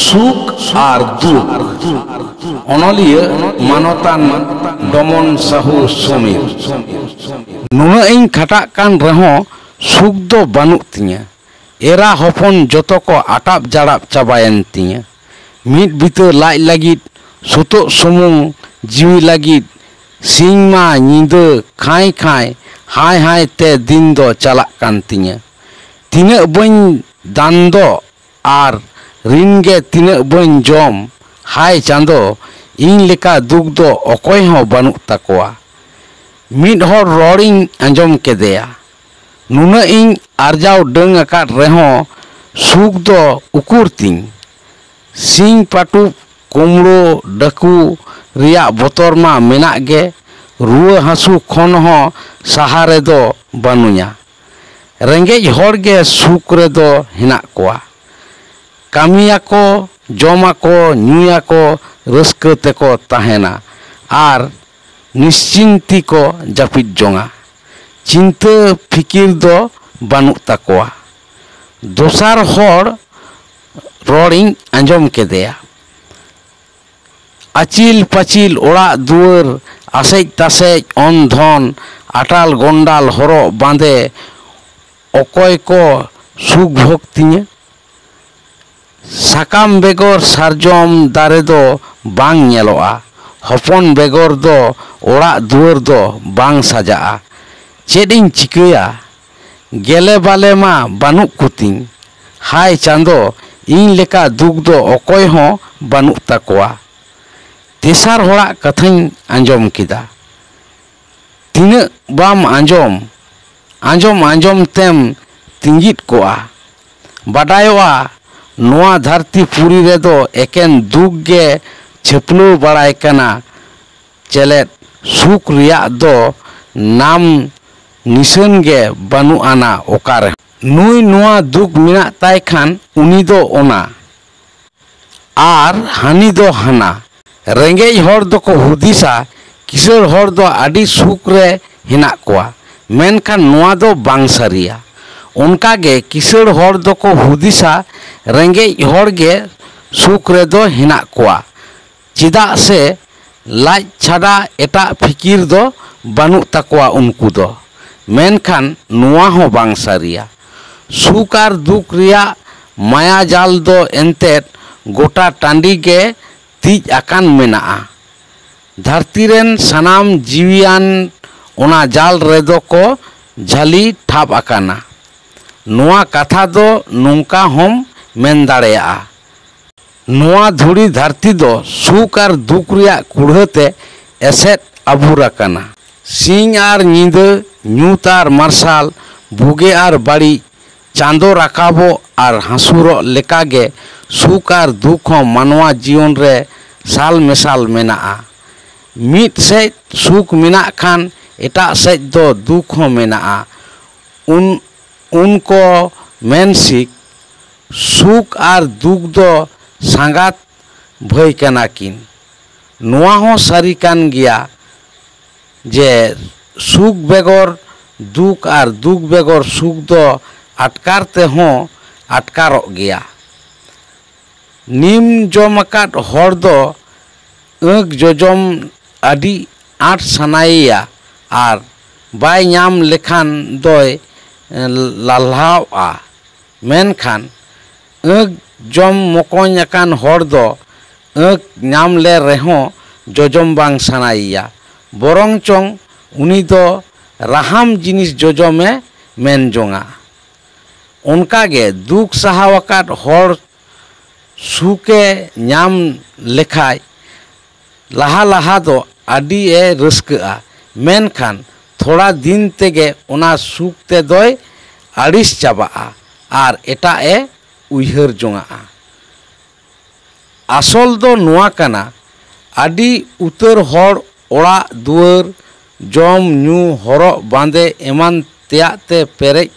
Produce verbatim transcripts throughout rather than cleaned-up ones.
ᱥᱩᱠ ᱟᱨ ᱫᱩᱠ᱾ ᱚᱱᱚᱞᱤᱭᱟᱹ ᱢᱟᱱᱚᱛᱟᱱ ᱰᱚᱢᱚᱱ ᱥᱟᱦᱩ ᱥᱚᱢᱤᱨ᱾ ᱱᱩᱱᱟᱹᱜ ᱤᱧ ᱠᱷᱟᱴᱟᱜ ᱠᱟᱱ ᱨᱮᱦᱚᱸ ᱥᱩᱠ ᱫᱚ ᱵᱟᱹᱱᱩᱜ ᱛᱤᱧᱟᱹ᱾ ᱮᱨᱟ ᱦᱚᱯᱚᱱ ᱡᱚᱛᱚ ᱠᱚ ᱟᱴᱟᱵ ᱡᱟᱲᱟᱵ ᱪᱟᱵᱟᱭᱮᱱ ᱛᱤᱧᱟᱹ᱾ ᱢᱤᱫ ᱵᱤᱛᱟᱹ ᱞᱟᱡ ᱞᱟᱹᱜᱤᱫ, ᱥᱩᱛᱩᱜ ᱥᱩᱢᱩᱝ ᱡᱤᱣᱤ ᱞᱟᱹᱜᱤᱫ, ᱥᱤᱧ ᱢᱟ ᱧᱤᱫᱟᱹ ᱠᱷᱟᱸᱭ ᱠᱷᱟᱸᱭ, ᱦᱟᱸᱭ ᱦᱟᱸᱭ ᱛᱮ ᱫᱤᱱ ᱫᱚ ᱪᱟᱞᱟᱜ ᱠᱟᱱ ᱛᱤᱧᱟᱹ᱾ ᱛᱤᱱᱟᱹᱜ ᱵᱟᱹᱧ ᱫᱟᱱ ᱫᱚ ᱟᱨ ᱨᱤᱱ ᱜᱮ ᱛᱤᱱᱟᱹᱜ ᱵᱟᱹᱧ ᱡᱚᱢ, ᱦᱟᱭ ᱪᱟᱸᱫᱚ, ᱤᱧ ᱞᱮᱠᱟ ᱫᱩᱠ ᱫᱚ ᱚᱠᱚᱭ ᱦᱚᱸ ᱵᱟᱹᱱᱩᱜ ᱛᱟᱠᱚᱣᱟ᱾ ᱢᱤᱫ ᱦᱚᱲ ᱨᱚᱲᱤᱧ ᱟᱸᱡᱚᱢ ᱠᱮᱫᱮᱭᱟ, ᱱᱩᱱᱟᱹᱜ ᱤᱧ ᱟᱨᱡᱟᱣ ᱰᱟᱹᱝ ᱟᱠᱟᱫ ᱨᱮᱦᱚᱸ ᱥᱩᱠ ᱫᱚ ᱩᱠᱩᱨ ᱛᱤᱧ? ᱥᱤᱧ ᱯᱟᱹᱴᱩᱵ, ᱠᱩᱢᱲᱳ, ᱰᱟᱹᱠᱩ ᱨᱮᱭᱟᱜ ᱵᱚᱛᱚᱨ ᱢᱟ ᱢᱮᱱᱟᱜ ᱜᱮ, ᱨᱩᱣᱟᱹ ᱦᱟᱹᱥᱩ ᱠᱷᱚᱱ ᱦᱚᱸ ᱥᱟᱦᱟ ᱨᱮᱫᱚ ᱵᱟᱹᱱᱩᱧᱟ᱾ ᱨᱮᱸᱜᱮᱡ ᱦᱚᱲ ᱜᱮ ᱥᱩᱠ ᱨᱮᱫᱚ ᱦᱮᱱᱟᱜ ᱠᱚᱣᱟ᱾ ᱠᱟᱹᱢᱤᱭᱟᱠᱚ, ᱡᱚᱢᱟᱠᱚ, ᱧᱩᱭᱟᱠᱚ, ᱨᱟᱹᱥᱠᱟᱹ ᱛᱮᱠᱚ ᱛᱟᱦᱮᱱᱟ ᱟᱨ ᱱᱤᱥᱪᱤᱱᱛᱤ ᱠᱚ ᱡᱟᱹᱯᱤᱫ ᱡᱚᱝᱟ᱾ ᱪᱤᱱᱛᱟᱹ ᱯᱷᱤᱠᱤᱨ ᱫᱚ ᱵᱟᱹᱱᱩᱜ ᱛᱟᱠᱚᱣᱟ᱾ ᱫᱚᱥᱟᱨ ᱦᱚᱲ ᱨᱚᱲᱤᱧ ᱟᱸᱡᱚᱢ ᱠᱮᱫᱮᱭᱟ᱾ ᱟᱹᱪᱤᱞ ᱯᱟᱹᱪᱤᱞ ᱚᱲᱟᱜ ᱫᱩᱣᱟᱹᱨ, ᱟᱥᱮᱡ ᱛᱟᱥᱮᱡ ᱚᱱ ᱫᱷᱚᱱ, ᱟᱴᱟᱞ ᱜᱚᱱᱰᱟᱞ ᱦᱚᱨᱚᱜ ᱵᱟᱸᱫᱮ, ᱚᱠᱚᱭ ᱠᱚ ᱥᱩᱠ ᱵᱷᱳᱜᱽ ᱛᱤᱧᱟᱹ? ᱥᱟᱠᱟᱢ ᱵᱮᱜᱚᱨ ᱥᱟᱨᱡᱚᱢ ᱫᱟᱨᱮ ᱫᱚ ᱵᱟᱝ ᱧᱮᱞᱚᱜᱼᱟ᱾ ᱦᱚᱯᱚᱱ ᱵᱮᱜᱚᱨ ᱫᱚ ᱚᱲᱟᱜ ᱫᱩᱣᱟᱹᱨ ᱫᱚ ᱵᱟᱝ ᱥᱟᱡᱟᱜᱼᱟ᱾ ᱪᱮᱫ ᱤᱧ ᱪᱤᱠᱟᱹᱭᱟ? ᱜᱮᱞᱮ ᱵᱟᱞᱮ ᱢᱟ ᱵᱟᱹᱱᱩᱜ ᱠᱚᱛᱤᱧ᱾ ᱦᱟᱭ ᱪᱟᱸᱫᱚ, ᱤᱧ ᱞᱮᱠᱟ ᱫᱩᱠ ᱫᱚ ᱚᱠᱚᱭ ᱦᱚᱸ ᱵᱟᱹᱱᱩᱜ ᱛᱟᱠᱚᱣᱟ᱾ ᱛᱮᱥᱟᱨ ᱦᱚᱲᱟᱜ ᱠᱟᱛᱷᱟᱧ ᱟᱸᱡᱚᱢ ᱠᱮᱫᱟ᱾ ᱛᱤᱱᱟᱹᱜ ᱵᱟᱢ ᱟᱸᱡᱚᱢ, ᱟᱸᱡᱚᱢ ᱟᱸᱡᱚᱢ ᱛᱮᱢ ᱛᱤᱸᱡᱤᱫ ᱠᱚᱜᱼᱟ᱾ ᱵᱟᱰᱟᱭᱚᱜᱼᱟ, ᱱᱚᱣᱟ ᱫᱷᱟᱹᱨᱛᱤ ᱯᱩᱨᱤ ᱨᱮᱫᱚ ᱮᱠᱮᱱ ᱫᱩᱠ ᱜᱮ ᱪᱷᱟᱹᱯᱞᱟᱹᱣ ᱵᱟᱲᱟᱭ ᱠᱟᱱᱟ᱾ ᱪᱮᱞᱮᱫ ᱥᱩᱠ ᱨᱮᱭᱟᱜ ᱫᱚ ᱱᱟᱢ ᱱᱤᱥᱟᱹᱱ ᱜᱮ ᱵᱟᱹᱱᱩᱜ ᱟᱱᱟ ᱚᱠᱟᱨᱮ᱾ ᱱᱩᱭ ᱱᱚᱣᱟ ᱫᱩᱠ ᱢᱮᱱᱟᱜ ᱛᱟᱭ ᱠᱷᱟᱱ ᱩᱱᱤ ᱫᱚ ᱚᱱᱟ, ᱟᱨ ᱦᱟᱹᱱᱤ ᱫᱚ ᱦᱟᱱᱟ᱾ ᱨᱮᱸᱜᱮᱡ ᱦᱚᱲ ᱫᱚᱠᱚ ᱦᱩᱫᱤᱥᱟ ᱠᱤᱥᱟᱹᱬ ᱦᱚᱲ ᱫᱚ ᱟᱹᱰᱤ ᱥᱩᱠ ᱨᱮ ᱦᱮᱱᱟᱜ ᱠᱚᱣᱟ, ᱢᱮᱱᱠᱷᱟᱱ ᱱᱚᱣᱟ ᱫᱚ ᱵᱟᱝ ᱥᱟᱹᱨᱤᱭᱟ᱾ ᱚᱱᱠᱟᱜᱮ ᱠᱤᱥᱟᱹᱬ ᱦᱚᱲ ᱫᱚᱠᱚ ᱦᱩᱫᱤᱥᱟ ᱨᱮᱸᱜᱮᱡ ᱦᱚᱲ ᱜᱮ ᱥᱩᱠ ᱨᱮᱫᱚ ᱦᱮᱱᱟᱜ ᱠᱚᱣᱟ, ᱪᱮᱫᱟᱜ ᱥᱮ ᱞᱟᱡ ᱪᱷᱟᱰᱟ ᱮᱴᱟᱜ ᱯᱷᱤᱠᱤᱨ ᱫᱚ ᱵᱟᱹᱱᱩᱜ ᱛᱟᱠᱚᱣᱟ ᱩᱱᱠᱩ ᱫᱚ᱾ ᱢᱮᱱᱠᱷᱟᱱ ᱱᱚᱣᱟ ᱦᱚᱸ ᱵᱟᱝ ᱥᱟᱹᱨᱤᱭᱟ᱾ ᱥᱩᱠ ᱟᱨ ᱫᱩᱠ ᱨᱮᱭᱟᱜ ᱢᱟᱭᱟ ᱡᱟᱞ ᱫᱚ ᱮᱱᱛᱮᱫ ᱜᱚᱴᱟ ᱴᱟᱺᱰᱤ ᱜᱮ ᱛᱤᱡ ᱟᱠᱟᱱ ᱢᱮᱱᱟᱜᱼᱟ᱾ ᱫᱷᱟᱹᱨᱛᱤ ᱨᱮᱱ ᱥᱟᱱᱟᱢ ᱡᱤᱣᱤᱭᱟᱱ ᱚᱱᱟ ᱡᱟᱞ ᱨᱮᱫᱚ ᱠᱚ ᱡᱷᱟᱹᱞᱤ ᱴᱷᱟᱵ ᱟᱠᱟᱱᱟ᱾ ᱱᱚᱣᱟ ᱠᱟᱛᱷᱟ ᱫᱚ ᱱᱚᱝᱠᱟ ᱦᱚᱸᱢ ᱢᱮᱱ ᱫᱟᱲᱮᱭᱟᱜᱼᱟ, ᱱᱚᱣᱟ ᱫᱷᱩᱲᱤ ᱫᱷᱟᱹᱨᱛᱤ ᱫᱚ ᱥᱩᱠ ᱟᱨ ᱫᱩᱠ ᱨᱮᱭᱟᱜ ᱠᱩᱲᱦᱟᱹ ᱛᱮ ᱮᱥᱮᱫ ᱟᱹᱵᱩᱨ ᱟᱠᱟᱱᱟ᱾ ᱥᱤᱧ ᱟᱨ ᱧᱤᱫᱟᱹ, ᱧᱩᱛ ᱟᱨ ᱢᱟᱨᱥᱟᱞ, ᱵᱩᱜᱤ ᱟᱨ ᱵᱟᱹᱲᱤᱡ, ᱪᱟᱸᱫᱚ ᱨᱟᱠᱟᱵᱚᱜ ᱟᱨ ᱦᱟᱹᱥᱩᱨᱚᱜ ᱞᱮᱠᱟᱜᱮ ᱥᱩᱠ ᱟᱨ ᱫᱩᱠ ᱦᱚᱸ ᱢᱟᱱᱣᱟ ᱡᱤᱭᱚᱱ ᱨᱮ ᱥᱟᱞ ᱢᱮᱥᱟᱞ ᱢᱮᱱᱟᱜᱼᱟ᱾ ᱢᱤᱫ ᱥᱮᱫ ᱥᱩᱠ ᱢᱮᱱᱟᱜ ᱠᱷᱟᱱ ᱮᱴᱟᱜ ᱥᱮᱫ ᱫᱚ ᱫᱩᱠ ᱦᱚᱸ ᱢᱮᱱᱟᱜᱼᱟ᱾ ᱩᱱ ᱩᱱᱠᱚ ᱢᱮᱱ ᱥᱤᱠ, ᱥᱩᱠ ᱟᱨ ᱫᱩᱠ ᱫᱚ ᱥᱟᱸᱜᱟᱛ ᱵᱷᱟᱹᱭ ᱠᱟᱱᱟ ᱠᱤᱱ᱾ ᱱᱚᱣᱟ ᱦᱚᱸ ᱥᱟᱹᱨᱤ ᱠᱟᱱ ᱜᱮᱭᱟ ᱡᱮ ᱥᱩᱠ ᱵᱮᱜᱚᱨ ᱫᱩᱠ ᱟᱨ ᱫᱩᱠ ᱵᱮᱜᱚᱨ ᱥᱩᱠ ᱫᱚ ᱟᱴᱠᱟᱨ ᱛᱮᱦᱚᱸ ᱟᱴᱠᱟᱨᱚᱜ ᱜᱮᱭᱟ᱾ ᱱᱤᱢ ᱡᱚᱢ ᱟᱠᱟᱫ ᱦᱚᱲ ᱫᱚ ᱟᱹᱸᱠ ᱡᱚᱡᱚᱢ ᱟᱹᱰᱤ ᱟᱸᱴ ᱥᱟᱱᱟᱭᱮᱭᱟ ᱟᱨ ᱵᱟᱭ ᱧᱟᱢ ᱞᱮᱠᱷᱟᱱ ᱫᱚᱭ ᱞᱟᱞᱦᱟᱣᱜᱼᱟ᱾ ᱢᱮᱱᱠᱷᱟᱱ ᱟᱹᱸᱠ ᱡᱚᱢ ᱢᱚᱠᱚᱧ ᱟᱠᱟᱱ ᱦᱚᱲ ᱫᱚ ᱟᱹᱸᱠ ᱧᱟᱢ ᱞᱮ ᱨᱮᱦᱚᱸ ᱡᱚᱡᱚᱢ ᱵᱟᱝ ᱥᱟᱱᱟᱭᱮᱭᱟ, ᱵᱚᱨᱚᱝ ᱪᱚᱝ ᱩᱱᱤ ᱫᱚ ᱨᱟᱦᱟᱢ ᱡᱤᱱᱤᱥ ᱡᱚᱡᱚᱢᱮ ᱢᱮᱱ ᱡᱚᱝᱟ᱾ ᱚᱱᱠᱟᱜᱮ ᱫᱩᱠ ᱥᱟᱦᱟᱣ ᱟᱠᱟᱫ ᱦᱚᱲ ᱥᱩᱠᱮ ᱧᱟᱢ ᱞᱮᱠᱷᱟᱡ ᱞᱟᱦᱟ ᱞᱟᱦᱟ ᱫᱚ ᱟᱹᱰᱤ ᱮ ᱨᱟᱹᱥᱠᱟᱹᱜᱼᱟ, ᱢᱮᱱᱠᱷᱟᱱ ᱛᱷᱚᱲᱟ ᱫᱤᱱ ᱛᱮᱜᱮ ᱚᱱᱟ ᱥᱩᱠ ᱛᱮᱫᱚᱭ ᱟᱹᱲᱤᱥ ᱪᱟᱵᱟᱜᱼᱟ ᱟᱨ ᱮᱴᱟᱜ ᱮ ᱩᱭᱦᱟᱹᱨ ᱡᱚᱝᱟᱜᱼᱟ᱾ ᱟᱥᱚᱞ ᱫᱚ ᱱᱚᱣᱟ ᱠᱟᱱᱟ, ᱟᱹᱰᱤ ᱩᱛᱟᱹᱨ ᱦᱚᱲ ᱚᱲᱟᱜ ᱫᱩᱣᱟᱹᱨ, ᱡᱚᱢ ᱧᱩ, ᱦᱚᱨᱚᱜ ᱵᱟᱸᱫᱮ ᱮᱢᱟᱱ ᱛᱮᱭᱟᱜ ᱛᱮ ᱯᱮᱨᱮᱡ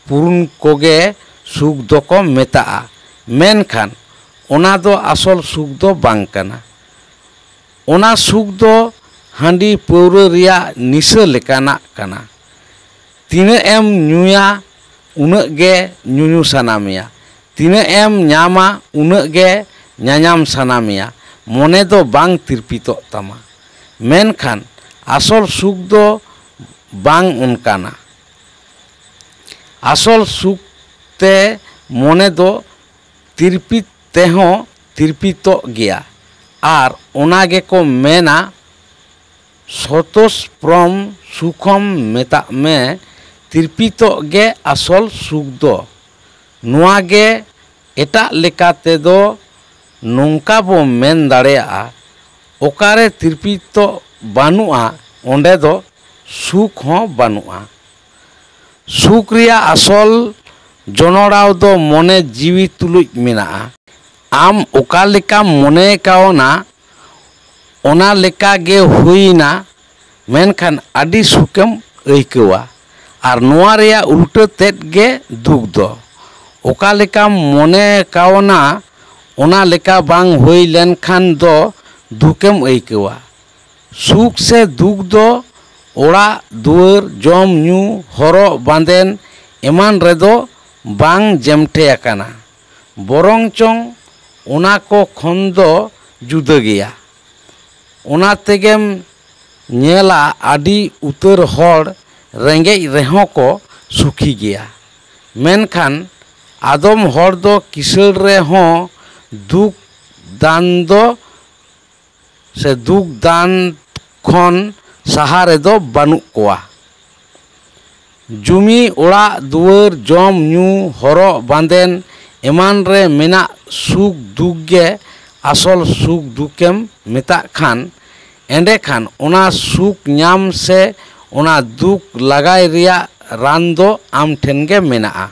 ᱯᱩᱨᱩᱱ ᱠᱚᱜᱮ ᱥᱩᱠ ᱫᱚᱠᱚ ᱢᱮᱛᱟᱜᱼᱟ, ᱢᱮᱱᱠᱷᱟᱱ ᱚᱱᱟ ᱫᱚ ᱟᱥᱚᱞ ᱥᱩᱠ ᱫᱚ ᱵᱟᱝ ᱠᱟᱱᱟ᱾ ᱚᱱᱟ ᱥᱩᱠ ᱫᱚ ᱦᱟᱺᱰᱤ ᱯᱟᱹᱣᱨᱟᱹ ᱨᱮᱭᱟᱜ ᱱᱤᱥᱟᱹ ᱞᱮᱠᱟᱱᱟᱜ ᱠᱟᱱᱟ᱾ ᱛᱤᱱᱟᱹᱜ ᱮᱢ ᱧᱩᱭᱟ, ᱩᱱᱟᱹᱜ ᱜᱮ ᱧᱩᱧᱩ ᱥᱟᱱᱟ ᱢᱮᱭᱟ᱾ ᱛᱤᱱᱟᱹᱜ ᱮᱢ ᱧᱟᱢᱟ, ᱩᱱᱟᱹᱜ ᱜᱮ ᱧᱟᱧᱟᱢ ᱥᱟᱱᱟ ᱢᱮᱭᱟ, ᱢᱚᱱᱮ ᱫᱚ ᱵᱟᱝ ᱛᱤᱨᱯᱤᱛᱚᱜ ᱛᱟᱢᱟ᱾ ᱢᱮᱱᱠᱷᱟᱱ ᱟᱥᱚᱞ ᱥᱩᱠ ᱫᱚ ᱵᱟᱝ ᱚᱱᱠᱟᱱᱟ᱾ ᱟᱥᱚᱞ ᱥᱩᱠ ᱛᱮ ᱢᱚᱱᱮ ᱫᱚ ᱛᱤᱨᱯᱤᱛ ᱛᱮᱦᱚᱸ ᱛᱤᱨᱯᱤᱛᱚᱜ ᱜᱮᱭᱟ᱾ ᱟᱨ ᱚᱱᱟ ᱜᱮᱠᱚ ᱢᱮᱱᱟ, ᱥᱚᱛᱚᱥᱯᱨᱚᱢ ᱥᱩᱠᱷᱚᱢ ᱢᱮᱛᱟᱜ ᱢᱮ, ᱛᱤᱨᱯᱤᱛᱚᱜ ᱜᱮ ᱟᱥᱚᱞ ᱥᱩᱠ ᱫᱚ᱾ ᱱᱚᱣᱟ ᱜᱮ ᱮᱴᱟᱜ ᱞᱮᱠᱟ ᱛᱮᱫᱚ ᱱᱚᱝᱠᱟ ᱵᱚ ᱢᱮᱱ ᱫᱟᱲᱮᱭᱟᱜᱼᱟ, ᱚᱠᱟᱨᱮ ᱛᱤᱨᱯᱤᱛᱚᱜ ᱵᱟᱹᱱᱩᱜᱼᱟ, ᱚᱸᱰᱮ ᱫᱚ ᱥᱩᱠ ᱦᱚᱸ ᱵᱟᱹᱱᱩᱜᱼᱟ᱾ ᱥᱩᱠ ᱨᱮᱭᱟᱜ ᱟᱥᱚᱞ ᱡᱚᱱᱚᱲᱟᱣ ᱫᱚ ᱢᱚᱱᱮ ᱡᱤᱣᱤ ᱛᱩᱞᱩᱡ ᱢᱮᱱᱟᱜᱼᱟ᱾ ᱟᱢ ᱚᱠᱟ ᱞᱮᱠᱟᱢ ᱢᱚᱱᱮ ᱠᱟᱣᱱᱟ, ᱚᱱᱟ ᱞᱮᱠᱟ ᱜᱮ ᱦᱩᱭᱱᱟ, ᱢᱮᱱᱠᱷᱟᱱ ᱟᱹᱰᱤ ᱥᱩᱠᱮᱢ ᱟᱹᱭᱠᱟᱹᱣᱟ᱾ ᱟᱨ ᱱᱚᱣᱟ ᱨᱮᱭᱟᱜ ᱩᱞᱴᱟᱹ ᱛᱮᱫ ᱜᱮ ᱫᱩᱠ ᱫᱚ᱾ ᱚᱠᱟ ᱞᱮᱠᱟᱢ ᱢᱚᱱᱮ ᱠᱟᱣᱱᱟ, ᱚᱱᱟ ᱞᱮᱠᱟ ᱵᱟᱝ ᱦᱩᱭ ᱞᱮᱱᱠᱷᱟᱱ ᱫᱚ ᱫᱩᱠᱮᱢ ᱟᱹᱭᱠᱟᱹᱣᱟ᱾ ᱥᱩᱠ ᱥᱮ ᱫᱩᱠ ᱫᱚ ᱚᱲᱟᱜ ᱫᱩᱣᱟᱹᱨ, ᱡᱚᱢ ᱧᱩ, ᱦᱚᱨᱚᱜ ᱵᱟᱸᱫᱮᱱ ᱮᱢᱟᱱ ᱨᱮᱫᱚ ᱵᱟᱝ ᱡᱮᱢᱴᱷᱮ ᱟᱠᱟᱱᱟ, ᱵᱚᱨᱚᱝ ᱪᱚᱝ ᱚᱱᱟ ᱠᱚ ᱠᱷᱚᱱ ᱫᱚ ᱡᱩᱫᱟᱹ ᱜᱮᱭᱟ᱾ ᱚᱱᱟ ᱛᱮᱜᱮᱢ ᱧᱮᱞᱟ, ᱟᱹᱰᱤ ᱩᱛᱟᱹᱨ ᱦᱚᱲ ᱨᱮᱸᱜᱮᱡ ᱨᱮᱦᱚᱸ ᱠᱚ ᱥᱩᱠᱷᱤ ᱜᱮᱭᱟ, ᱢᱮᱱᱠᱷᱟᱱ ᱟᱫᱚᱢ ᱦᱚᱲ ᱫᱚ ᱠᱤᱥᱟᱹᱬ ᱨᱮᱦᱚᱸ ᱫᱩᱠ ᱫᱟᱱ ᱫᱚ ᱥᱮ ᱫᱩᱠ ᱫᱟᱱ ᱠᱷᱚᱱ ᱥᱟᱦᱟ ᱨᱮᱫᱚ ᱵᱟᱹᱱᱩᱜ ᱠᱚᱣᱟ᱾ ᱡᱩᱢᱤ, ᱚᱲᱟᱜ ᱫᱩᱣᱟᱹᱨ, ᱡᱚᱢ ᱧᱩ, ᱦᱚᱨᱚᱜ ᱵᱟᱸᱫᱮᱱ ᱮᱢᱟᱱ ᱨᱮ ᱢᱮᱱᱟᱜ ᱥᱩᱠ ᱫᱩᱠ ᱜᱮ ᱟᱥᱚᱞ ᱥᱩᱠ ᱫᱩᱠᱮᱢ ᱢᱮᱛᱟᱜ ᱠᱷᱟᱱ, ᱮᱸᱰᱮᱠᱷᱟᱱ ᱚᱱᱟ ᱥᱩᱠ ᱧᱟᱢ ᱥᱮ ᱚᱱᱟ ᱫᱩᱠ ᱞᱟᱜᱟᱭ ᱨᱮᱭᱟᱜ ᱨᱟᱱ ᱫᱚ ᱟᱢ ᱴᱷᱮᱱ ᱜᱮ ᱢᱮᱱᱟᱜᱼᱟ᱾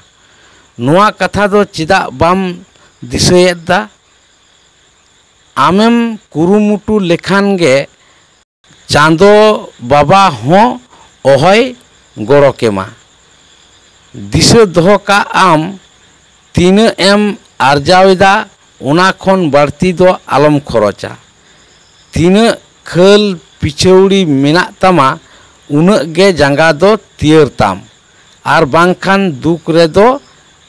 ᱱᱚᱣᱟ ᱠᱟᱛᱷᱟ ᱫᱚ ᱪᱮᱫᱟᱜ ᱵᱟᱢ ᱫᱤᱥᱟᱹᱭᱮᱫ ᱫᱟ? ᱟᱢᱮᱢ ᱠᱩᱨᱩᱢᱩᱴᱩ ᱞᱮᱠᱷᱟᱱ ᱜᱮ ᱪᱟᱸᱫᱚ ᱵᱟᱵᱟ ᱦᱚᱸ ᱚᱦᱚᱭ ᱜᱚᱲᱚ ᱠᱮᱢᱟ᱾ ᱫᱤᱥᱟᱹ ᱫᱚᱦᱚ ᱠᱟᱜ ᱟᱢ, ᱛᱤᱱᱟᱹᱜ ᱮᱢ ᱟᱨᱡᱟᱣ ᱮᱫᱟ, ᱚᱱᱟ ᱠᱷᱚᱱ ᱵᱟᱹᱲᱛᱤ ᱫᱚ ᱟᱞᱚᱢ ᱠᱷᱚᱨᱚᱪᱟ᱾ ᱛᱤᱱᱟᱹᱜ ᱠᱷᱟᱹᱞ ᱯᱤᱪᱷᱟᱹᱣᱲᱤ ᱢᱮᱱᱟᱜ ᱛᱟᱢᱟ, ᱩᱱᱟᱹᱜ ᱜᱮ ᱡᱟᱸᱜᱟ ᱫᱚ ᱛᱤᱭᱟᱹᱨ ᱛᱟᱢ, ᱟᱨ ᱵᱟᱝᱠᱷᱟᱱ ᱫᱩᱠ ᱨᱮᱫᱚ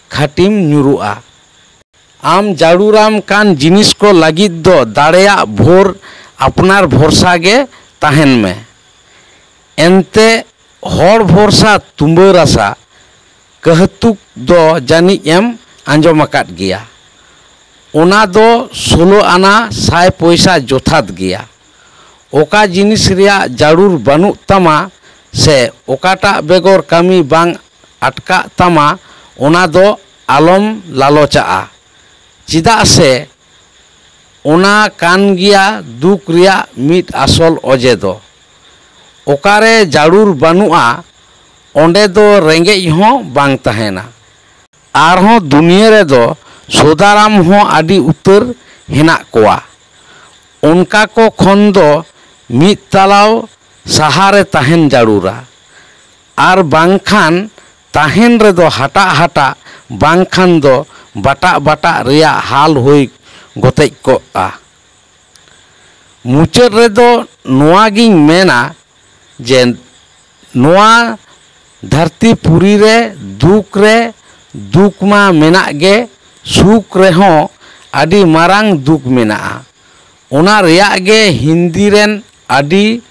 ᱠᱷᱟᱹᱴᱤᱢ ᱧᱩᱨᱩᱜᱼᱟ᱾ ᱟᱢ ᱡᱟᱹᱨᱩᱲᱟᱢ ᱠᱟᱱ ᱡᱤᱱᱤᱥ ᱠᱚ ᱞᱟᱹᱜᱤᱫ ᱫᱚ ᱫᱟᱲᱮᱭᱟᱜ ᱵᱷᱳᱨ ᱟᱯᱱᱟᱨ ᱵᱷᱚᱨᱥᱟ ᱜᱮ ᱛᱟᱦᱮᱱ ᱢᱮ᱾ ᱮᱱᱛᱮ ᱦᱚᱲ ᱵᱷᱚᱨᱥᱟ ᱛᱩᱢᱵᱟᱹ ᱨᱟᱥᱟ ᱠᱟᱹᱦᱛᱩᱠ ᱫᱚ ᱡᱟᱹᱱᱤᱡ ᱮᱢ ᱟᱸᱡᱚᱢ ᱟᱠᱟᱫ ᱜᱮᱭᱟ᱾ ᱚᱱᱟ ᱫᱚ ᱥᱳᱞᱳ ᱟᱱᱟ ᱥᱟᱭ ᱯᱚᱭᱥᱟ ᱡᱚᱛᱷᱟᱛ ᱜᱮᱭᱟ᱾ ᱚᱠᱟ ᱡᱤᱱᱤᱥ ᱨᱮᱭᱟᱜ ᱡᱟᱹᱨᱩᱲ ᱵᱟᱹᱱᱩᱜ ᱛᱟᱢᱟ ᱥᱮ ᱚᱠᱟᱴᱟᱜ ᱵᱮᱜᱚᱨ ᱠᱟᱹᱢᱤ ᱵᱟᱝ ᱟᱴᱠᱟᱜ ᱛᱟᱢᱟ, ᱚᱱᱟ ᱫᱚ ᱟᱞᱚᱢ ᱞᱟᱞᱚᱪᱟᱜᱼᱟ᱾ ᱪᱮᱫᱟᱜ ᱥᱮ ᱚᱱᱟ ᱠᱟᱱ ᱜᱮᱭᱟ ᱫᱩᱠ ᱨᱮᱭᱟᱜ ᱢᱤᱫ ᱟᱥᱚᱞ ᱚᱡᱮ ᱫᱚ᱾ ᱚᱠᱟᱨᱮ ᱡᱟᱹᱨᱩᱲ ᱵᱟᱹᱱᱩᱜᱼᱟ, ᱚᱸᱰᱮ ᱫᱚ ᱨᱮᱸᱜᱮᱡ ᱦᱚᱸ ᱵᱟᱝ ᱛᱟᱦᱮᱱᱟ᱾ ᱟᱨᱦᱚᱸ ᱫᱩᱱᱤᱭᱟᱹ ᱨᱮᱫᱚ ᱥᱚᱫᱟᱨᱟᱢ ᱦᱚᱸ ᱟᱹᱰᱤ ᱩᱛᱟᱹᱨ ᱦᱮᱱᱟᱜ ᱠᱚᱣᱟ᱾ ᱚᱱᱠᱟ ᱠᱚ ᱠᱷᱚᱱ ᱫᱚ ᱢᱤᱫ ᱛᱟᱞᱟᱣ ᱥᱟᱦᱟᱨᱮ ᱛᱟᱦᱮᱱ ᱡᱟᱹᱨᱩᱲᱟ᱾ ᱟᱨ ᱵᱟᱝᱠᱷᱟᱱ ᱛᱟᱦᱮᱱ ᱨᱮᱫᱚ ᱦᱟᱴᱟᱜ ᱦᱟᱴᱟᱜ, ᱵᱟᱝᱠᱷᱟᱱ ᱫᱚ ᱵᱟᱴᱟᱜ ᱵᱟᱴᱟᱜ ᱨᱮᱭᱟᱜ ᱦᱟᱞ ᱦᱩᱭ ᱜᱚᱛᱮᱡ ᱠᱚᱜᱼᱟ᱾ ᱢᱩᱪᱟᱹᱫ ᱨᱮᱫᱚ ᱱᱚᱣᱟ ᱜᱤᱧ ᱢᱮᱱᱟ ᱡᱮ ᱱᱚᱣᱟ ᱫᱷᱟᱹᱨᱛᱤ ᱯᱩᱨᱤ ᱨᱮ ᱫᱩᱠ ᱨᱮ ᱫᱩᱠ ᱢᱟ ᱢᱮᱱᱟᱜ ᱜᱮ, ᱥᱩᱠ ᱨᱮᱦᱚᱸ ᱟᱹᱰᱤ ᱢᱟᱨᱟᱝ ᱫᱩᱠ ᱢᱮᱱᱟᱜᱼᱟ᱾ ᱚᱱᱟ ᱨᱮᱭᱟᱜ ᱜᱮ ᱦᱤᱱᱫᱤ ᱨᱮᱱ ᱟᱹᱰᱤ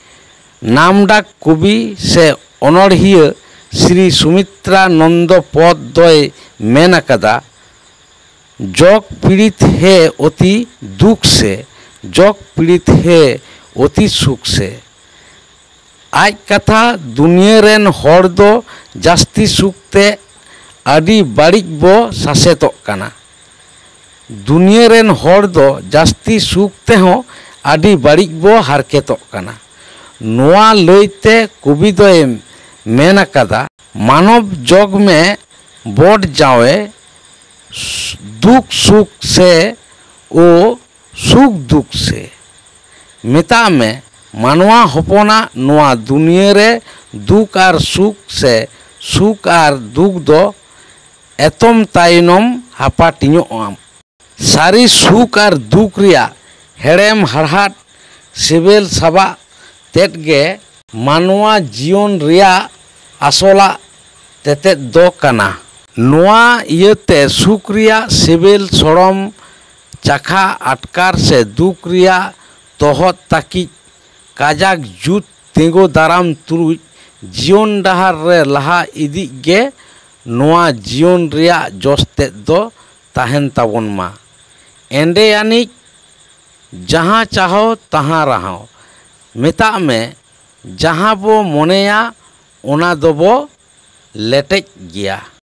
ᱱᱟᱢᱰᱟᱠ ᱠᱚᱵᱤ ᱥᱮ ᱚᱱᱚᱬᱦᱤᱭᱟᱹ ᱥᱨᱤ ᱥᱩᱢᱤᱛᱨᱟᱱᱚᱱᱫᱚ ᱯᱚᱫᱽ ᱫᱚᱭ ᱢᱮᱱ ᱟᱠᱟᱫᱟ, "ᱡᱚᱜᱽ ᱯᱤᱲᱤᱛ ᱦᱮ ᱚᱛᱤ ᱫᱩᱠ ᱥᱮ, ᱡᱚᱜᱽ ᱯᱤᱲᱤᱛ ᱦᱮ ᱚᱛᱤ ᱥᱩᱠ ᱥᱮ᱾" ᱟᱡ ᱠᱟᱛᱷᱟ, ᱫᱩᱱᱤᱭᱟᱹ ᱨᱮᱱ ᱦᱚᱲ ᱫᱚ ᱡᱟᱹᱥᱛᱤ ᱥᱩᱠ ᱛᱮ ᱟᱹᱰᱤ ᱵᱟᱹᱲᱤᱡ ᱵᱚ ᱥᱟᱥᱮᱛᱚᱜ ᱠᱟᱱᱟ᱾ ᱫᱩᱱᱤᱭᱟᱹ ᱨᱮᱱ ᱦᱚᱲ ᱫᱚ ᱡᱟᱹᱥᱛᱤ ᱥᱩᱠ ᱛᱮᱦᱚᱸ ᱟᱹᱰᱤ ᱵᱟᱹᱲᱤᱡ ᱵᱚ ᱦᱟᱨᱠᱮᱛᱚᱜ ᱠᱟᱱᱟ᱾ ᱱᱚᱣᱟ ᱞᱟᱹᱭᱛᱮ ᱠᱚᱵᱤ ᱫᱚᱭ ᱢᱮᱱ ᱟᱠᱟᱫᱟ, ᱢᱟᱱᱚᱵ ᱡᱚᱜᱽ ᱢᱮ ᱵᱚᱰ ᱡᱟᱣᱮ, ᱫᱩᱠ ᱥᱩᱠ ᱥᱮ ᱳ ᱥᱩᱠ ᱫᱩᱠ ᱥᱮ᱾ ᱢᱮᱛᱟᱜ ᱢᱮ, ᱢᱟᱱᱣᱟ ᱦᱚᱯᱚᱱᱟᱜ ᱱᱚᱣᱟ ᱫᱩᱱᱤᱭᱟᱹ ᱨᱮ ᱫᱩᱠ ᱟᱨ ᱥᱩᱠ ᱥᱮ ᱥᱩᱠ ᱟᱨ ᱫᱩᱠ ᱫᱚ ᱮᱛᱚᱢ ᱛᱟᱭᱱᱚᱢ ᱦᱟᱯᱟᱴᱤᱧᱚᱜᱼᱟ᱾ ᱥᱟᱹᱨᱤ ᱥᱩᱠ ᱟᱨ ᱫᱩᱠ ᱨᱮᱭᱟᱜ ᱦᱮᱲᱮᱢ ᱦᱟᱲᱦᱟᱫ ᱥᱤᱵᱤᱞ ᱥᱟᱵᱟᱜ ᱛᱮᱫ ᱜᱮ ᱢᱟᱱᱣᱟ ᱡᱤᱭᱚᱱ ᱨᱮᱭᱟᱜ ᱟᱥᱚᱞᱟᱜ ᱛᱮᱛᱮᱫ ᱫᱚ ᱠᱟᱱᱟ᱾ ᱱᱚᱣᱟ ᱤᱭᱟᱹᱛᱮ ᱥᱩᱠ ᱨᱮᱭᱟᱜ ᱥᱤᱵᱤᱞ ᱥᱚᱲᱚᱢ ᱪᱟᱠᱷᱟ ᱟᱴᱠᱟᱨ ᱥᱮ ᱫᱩᱠ ᱨᱮᱭᱟᱜ ᱛᱚᱦᱚᱫ ᱛᱟᱹᱠᱤᱡ ᱠᱟᱡᱟᱠ ᱡᱩᱛ ᱛᱤᱸᱜᱩ ᱫᱟᱨᱟᱢ ᱛᱩᱞᱩᱡ ᱡᱤᱭᱚᱱ ᱰᱟᱦᱟᱨ ᱨᱮ ᱞᱟᱦᱟ ᱤᱫᱤᱜ ᱜᱮ ᱱᱚᱣᱟ ᱡᱤᱭᱚᱱ ᱨᱮᱭᱟᱜ ᱡᱚᱥ ᱛᱮᱫ ᱫᱚ ᱛᱟᱦᱮᱱ ᱛᱟᱵᱚᱱ ᱢᱟ᱾ ᱮᱸᱰᱮ ᱟᱹᱱᱤᱡ ᱡᱟᱦᱟᱸ ᱪᱟᱦᱚ ᱛᱟᱦᱟᱸ ᱨᱟᱦᱚ ᱢᱮᱛᱟᱜ ᱢᱮ, ᱡᱟᱦᱟᱸ ᱵᱚ ᱢᱚᱱᱮᱭᱟ ᱚᱱᱟ ᱫᱚᱵᱚ ᱞᱮᱴᱮᱡ ᱜᱮᱭᱟ᱾